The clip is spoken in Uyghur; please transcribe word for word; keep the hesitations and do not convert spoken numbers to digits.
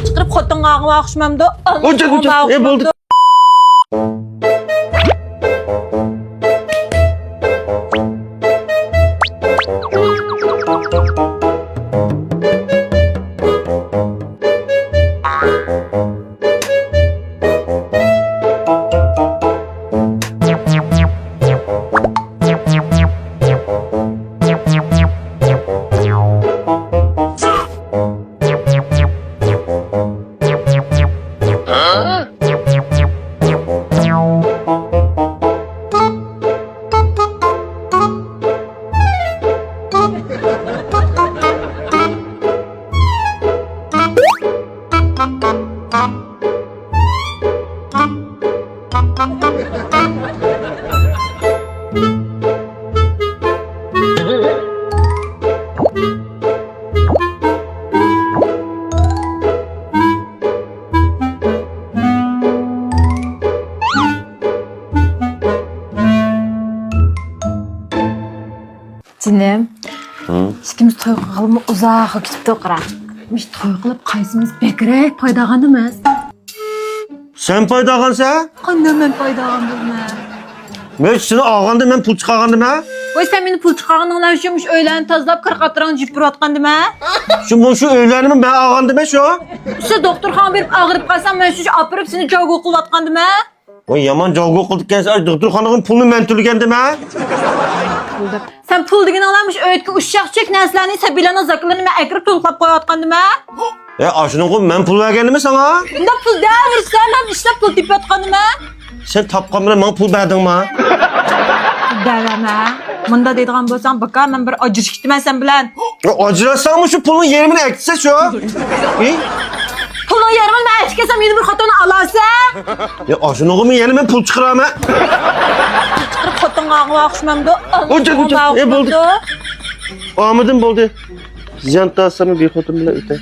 چىقىرىپ خوتۇنغا ئالغىلى ئوخشىمامدۇ؟ ئۇنچە، ئۇنچە. ئالغىلى ئوخشىمامدۇ؟ جېنىم، ھە؟ ئىككىمىز توي قىلغىلىمۇ ئۇزاققا كېتىپتۇ، قارا. مۇشۇ توي قىلىپ قايسىمىز بەكرەك پايدا ئالغان ئەمەس؟ سەن پايدا ئالغانسەن؟ قانداق مەن پايدا ئالغان بولىمەن؟ مەن سېنى ئالغاندا مەن پۇل چىقارغاندىمەن؟ ۋاي، سەن مېنى پۇل چىقارغىنىڭ بىلەن شۇ، مۇشۇ ئۆيلەرنى تازىلاپ، كىر قاتراڭنى جۈپ بۇرۇۋاتقاندىمەن؟ شۇ، مۇشۇ ئۆيلەرنىمۇ مەن ئالغاندىمەن شۇ؟ سەن دوختۇرخانىغا بېرىپ ئاغرىپ قالساڭ، مەن شۇ ئاپىرىپ سېنى جاۋگو قىلىۋاتقاندىمەن؟ ۋاي، يامان جاۋگو قىلىدىكەنسەن، ئاي، دوختۇرخانىغا پۇلنى مەن تۆلىگەندىمەن. سەن پۇل دېگىنىڭلار مۇشۇ ئۆيدىكى ئۇششاق چۈچۈك نەرسىلەرنى، سەبىيلەرنىڭ زاكىلىرىنى مەن ئەكىرىپ تولۇقلاپ قويۇۋاتقاندىمەن. ئە، ئاشۇنىڭغۇ مەن پۇل بەرگەندىمەن ساڭا؟ ئۇنداق پۇل دەۋېرىسەن، مەن ئىشلەپ پۇل تېپىۋاتقاندىمەن. سەن تاپقان بىلەن ماڭا پۇل بەردىڭما؟ دەۋەرمە. مۇنداق دەيدىغان بولساڭ، باكا، مەن بىر ئاجرىشىپ كېتىمەن سەن بىلەن. يا، ئاجراشساڭمۇ شۇ پۇلنىڭ يېرىمىنى ئەكىتسە شۇ. ھى؟ پۇلنىڭ يېرىمىنى مەن ئەكىتىپ كەلسەم، يەنە بىر خوتۇننى ئالارسەن. يا، ئاشۇنىڭغىمۇ يەنە مەن پۇل چىقىرايمەن. چىقىرىپ خوتۇنغا ئالغىلى ئوخشىمامدۇ؟ ئۇنچە، ئۇنچە. ئە، بولدى. ئالمىدىم، بولدى. زىيان تارتساممۇ بىر خوتۇن بىلەن ئۆتەي.